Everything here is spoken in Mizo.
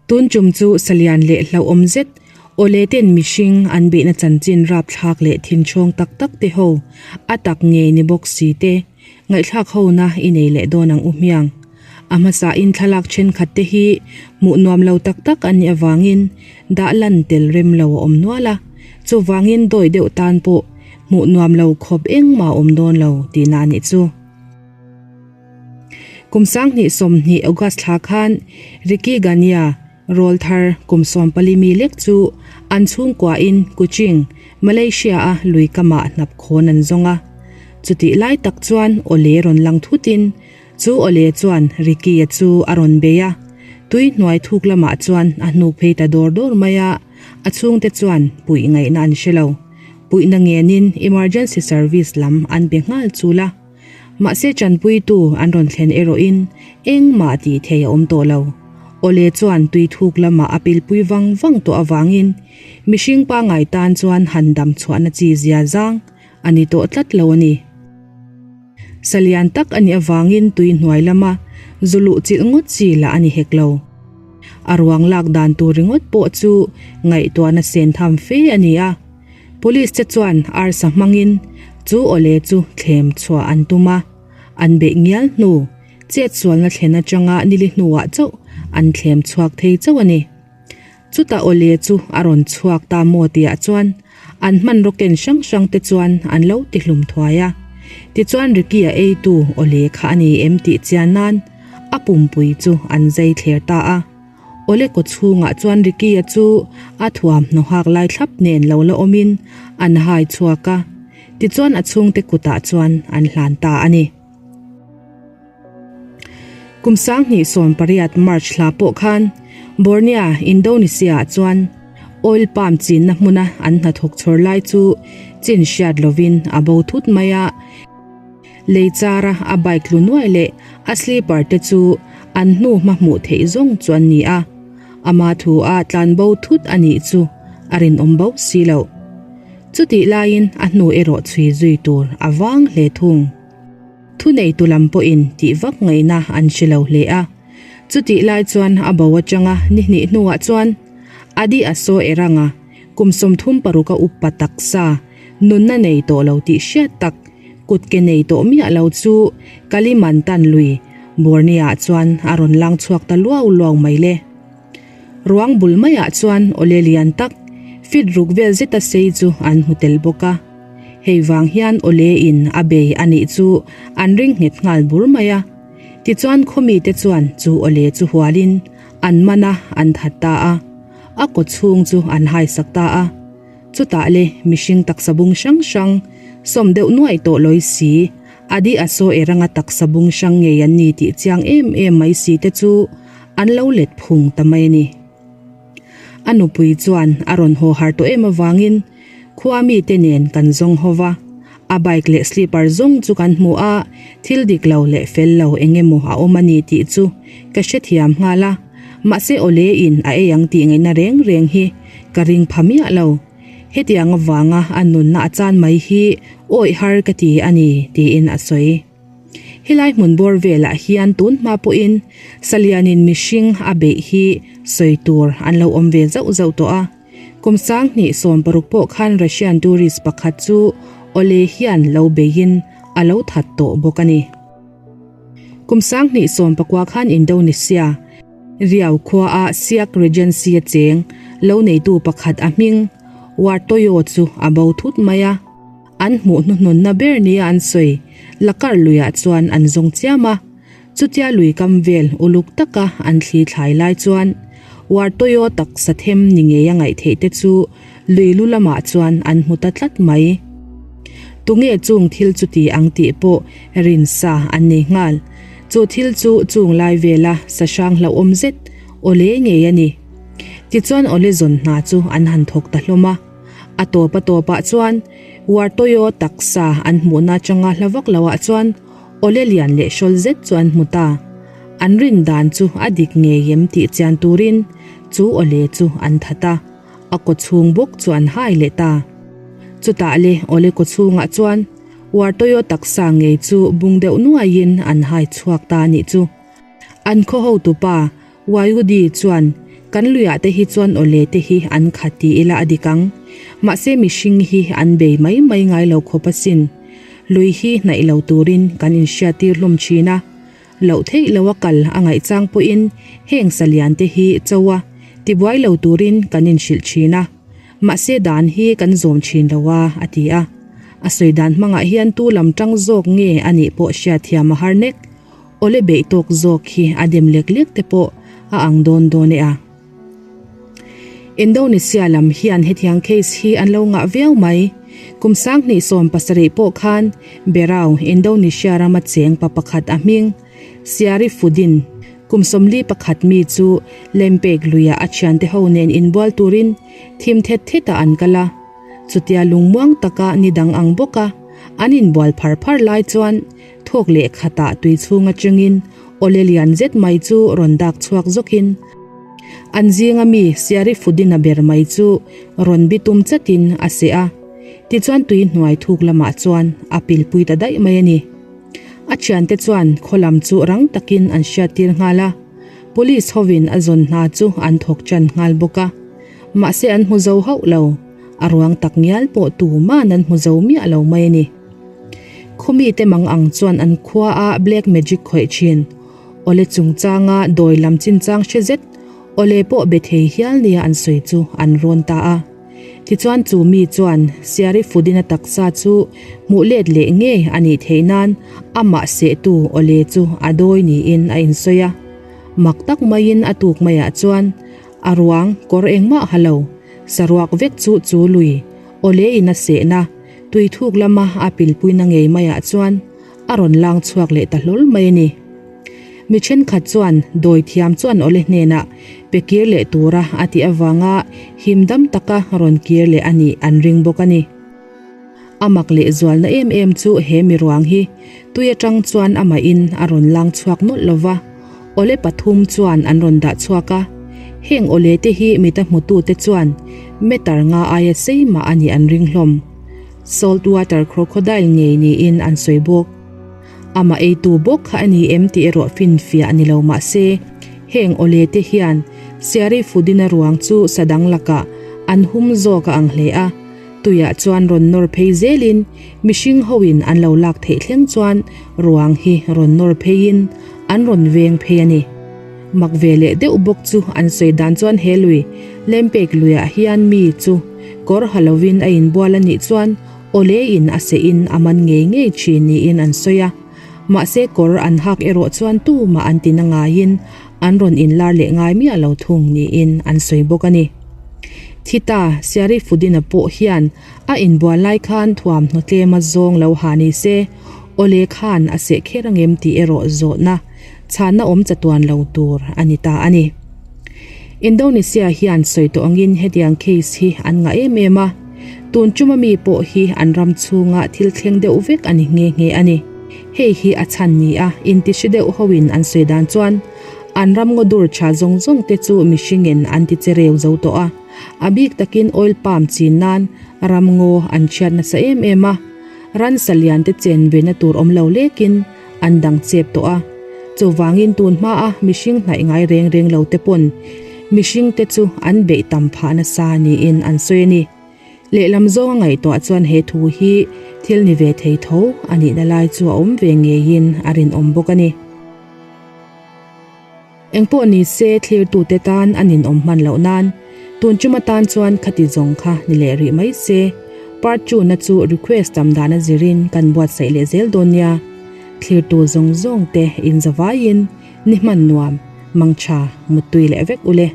Tun tum chu salian leh hlauhawm zet awle ten mihring an beihna chanchin rapthlak leh thinchhawng tak tak te ho a tak ngei ni bawk si te ngaihthlak hona i nei leh dawn ang u hmiang. A hmasa in thlalak thenkhat te hi hmuh nuam lo tak tak an nih avangin dah lan tel rem lo a awm nual a, chuvangin dawi deuh tan pawh hmuh nuam lo khawp engmah a awm dawn lo tihna a nih chu. Kum 2020 August thla khan Ricky Gania rawl thar kum 14 mi lek chu an chhungkuain Kuching, Malaysia-a lui kamah hnap khawn an zawng a. Chutih lai tak chuan awle rawn lang thutin chu awle chuan Ricky-a chu a rawn bei a. Tui hnuai thuk lamah chuan a hnuk phei ta dawr dawr mai a, a chhungte chuan puih ngaihna an hre lo. Puihna ngenin emergency service lam an be nghal chul a. Mahse chanpuitu an rawn thlen erawhin engmah tih thei a awm tawh lo. Awle chuan tui thuk lamah a pilpui vang vang tawh avangin mihring pangngai tan chuan han dam chhuahna chi zia zang a ni tawh tlat lo a ni. Salian tak a nih avangin tui hnuai lama zu luh chilh ngawt chi lah a ni hek lo. A ruang lak dan tur ringawt pawh chu ngaihtuahna sen tham fe a ni a. Police te chuan arsa hmangin chu awle chu thlem chhuah an tum a, an beih ngial hnu chet sualna thlen atanga nili hnuah chauh an thlem chhuak thei chauh a ni. Chutah awle chu a rawn chhuak ta maw tihah chuan an hmanraw ken hrang hrang te chuan an lo ti hlum thuai a. Tichuan Ricky-a eitu awle kha a ni em tih chian nan a pumpui chu an zai thler ta a. Awle kaw chhungah chuan Ricky-a chu a thuam hnawhak lai thlap nen lo la awmin an hai chhuak a, tichuan a chhungte kutah chuan an hlan ta a ni. Kum 2018 March hla pawh khan Borneo, Indonesia-ah chuan oil palm chinna hmuna an hnathawk chhawr lai chu chin hriat lovin a bo thut mai a. Lei chara a bike tlu nuai leh a slipper te chu an hnu hma hmuh theih zawng chu an ni a, ama thu a tlan bo thut a nih chu a rinawm bo si loh. Chutih laiin a hnu erawh chhui zui tur a vang hle thung. Thuneitu lam pawhin tih vak ngaihna an hre lo hle a. Chutih lai chuan a bo atanga ni hnih hnuah chuan Adi a saw eranga kum 36 a upa taksa nunna nei tawh lo tih hriat tak kut ke nei tawh miah lo chu Kalimantan lui Borneo-ah chuan a rawn lang chhuak ta luau luau mai le. Ruang bul maiah chuan awle lian tak fit ruk vel zeta sei chu an hmu tel bawk a. Hei vang hian awle in a bei a nih chu an ring nghet nghal bur mai a. Tichuan khawmite chuan chu awle chu hualin an man a, an that ta a. A kaw chhung chu an haisak ta a. Chutah le mihring taksa bung hrang hrang sawm deuh nuaih tawh lawi si, Adi a saw eranga taksa bung hrang ngei an ni tih chiang em em mai si te chu an lo let phung ta mai a ni. A nupui chuan a rawn haw har tawh em avangin khua mite nen kan zawng ho va, a bike leh slipper zawng chu kan hmu a, thil dik lo leh fel lo eng emaw a awm a ni tih chu ka hrethiam nghal a. Mahse awle in a ei ang tih ngaihna reng reng hi ka ring pha miah lo. Hetiang avanga a nunna a chan mai hi awih har ka ti a ni, tiin a sawi. Helai hmun bawr velah hian tun hma pawhin Salianin mihring a beih hi sawi tur an lo awm ve zauh zauh tawh a. Kum 2016 pawh khan Russian tourist pakhat chu awle hian lo beihin a lo that tawh bawk a ni. Kum 2019 khan Indonesia, Riau khuaah Siak Regency a cheng lo neitu pakhat a hming Wartoyo chu a bo thut mai a. An hmuh hnuhnunna ber nia an sawi Lakar luiah chuan an zawng chiam a. Chutia lui kam vel uluk taka an thli thlai lai chuan Wartoyo taksa them ni ngei a ngaih theih te chu lui lu lamah chuan an hmu ta tlat mai. Tunge chung thil chu ti ang tih pawh rinsa an nei nghal. Chu thil chu chung lai vela sa hrang hlauhawm zet awle ngei a ni. Tichuan awle zawn hna chu an han thawk ta hlawm a. A tawp a tawpah chuan Wartoyo taksa an hmuhna atanga hla vak loah chuan awle lian leh hrawl zet chu an hmu ta. An rin dan chu a dik ngei em tih chian turin chu awle chu an that a. A kaw chhung bawk chu an hai leh ta. Chutah le awle kaw chhungah chuan Wartoyo taksa ngei chu bung deuh nuaiin an hai chhuak ta a nih chu. An khaw hotupa Wayudi chuan Kan luiah te hi chuan awle te hi an khat ti ila a dik ang. Mahse mihring hi an bei mai mai ngai lo khawp asin. Lui hi hnaih lo turin kan inhriattir hlawm thin a. Loh theih lo a kal a ngaih chang pawhin heng salian te hi cho a, tibuai lo turin kan inhrilh thin a. Mahse dan hi kan zawm thin lo a, a ti a. A sawi dan hmangah hian tu lam tang zawk nge a nih pawh hriatthiam a har nek. Awle beih tawk zawk hi a dem lek lek te pawh a ang dawn dawn e a. Indonesia lam hian hetiang case hi an lo ngah viau mai. Kum 2017 pawh khan Berau, Indonesia rama cheng pa pakhat a hming, Syarifuddin, kum 41 mi chu Lempek luiah a thiante ho nen inbual turin thim thet thetah an kal a. Chutia lungmuang taka ni dang ang bawka an inbual phar phar lai chuan Thawk leh khatah tui chhung atangin awle lian zet mai chu rawn dak chhuak zawkin an zinga mi Syarifudina ber mai chu rawn bitum chatin a seh a, tichuan tui hnuai thuk lamah chuan a pilpui ta daih mai a ni. A thiante chuan khaw lam chu rang takin an hriattir nghal a, Police hovin a zawn hna chu an thawk tan nghal bawk a, mahse an hmu zo hauh lo, a ruang tak ngial pawh tuman an hmu zo miah lo mai a ni. Khawmite mang ang chuan an khua a black magic khawih thin. Awle chungchanga dawi lam chinchang hre zet awle pawh be thei hial nia an sawi chu an rawn ta a. Tichuan chu mi chuan Syarifudina taksa chu hmuh let leh ngei a nih theih nan amah sehtu awle chu a dawi niin a insawi a. Mak tak maiin a tuk maiah chuan a ruang kawr engmah ha lo, saruak vek chu chu lui awle in a sehna Tui thuk lama a pilpuina ngei maiah chuan a rawn lang chhuak leh ta hlawl mai a ni. Mi thenkhat chuan dawi thiam chuan awle hnenah pe kir leh tura a tih avanga him dam taka rawn kir leh a nih an ring bawk a ni. A mak leh zualna em em chu he mi ruang hi tui atang chuan amahin a rawn lang chhuak nawlh lova, awle pathum chuan an rawn dah chhuak a. Heng awle te hi mita hmutute chuan meter nga aia sei mah a nih an ring hlawm. Salt water crocodile ngei niin an sawi bawk. Amah eitu bawk kha a ni em tih erawh finfiah a ni lo mahse, heng awle te hian Syarifudina ruang chu sadang lakah an hum zawk a ang hle a, tuiah chuan rawn nawr phei zelin mihring hoin an lo lak theih thleng chuan ruang hi rawn nawr pheiin an rawn veng phei a ni. Mak ve leh deuh bawk chu an sawi dan chuan he lui Lempek luiah hian mi chu kawr ha lovin a inbual a nih chuan awle in a seh in a man ngei ngei thin niin an sawi a. Mahse kawr an hak erawh chuan tumah an tina ngaiin an rawn inlar leh ngai miah lo thung niin an sawi bawk a ni. Thita Syarifudina pawh hian a inbual lai khan thuamhnaw tlema zawng lo ha ni se awle khan a seh kher angem tih erawh zawhna chhanna awm chatuan lo tur a ni ta a ni. Indonesia hian sawi tawh angin hetiang case hi an ngah em em a, tun chuma mi pawh hi an ram chhunga thil thleng deuh vek a ni nghe nghe a ni. Hei hi a chhan ni a, intihri deuh hoin an sawi dan chuan an ram ngaw dur tha zawng zawng te chu mihringin an ti che reu zo tawh a, a bik takin oil palm chin nan ram ngaw an chhiat nasa em em a, ransa lian te chen vena tur awm lo lekin an dang chep tawh a. Chuvangin tun hmaa mihring hnaih ngai reng reng lo te pawn mihring te chu an beih tam phah nasa niin an sawi a ni. Lehlam zawnga ngaihtuah chuan he thu hi thil ni ve thei tho a nihna lai chu a awm ve ngeiin a rinawm bawk a ni. Engpawh ni se thlirtute tan a ninawm hman loh nan tun tum atan chuan khati zawng kha ni leh rih mai se. Part two na chu request tam dan a zirin kan buatsaih leh zel dawn nia. Thlirtu zawng zawng te in zavaiin ni hman nuam, mangtha, muttui leh vek ule.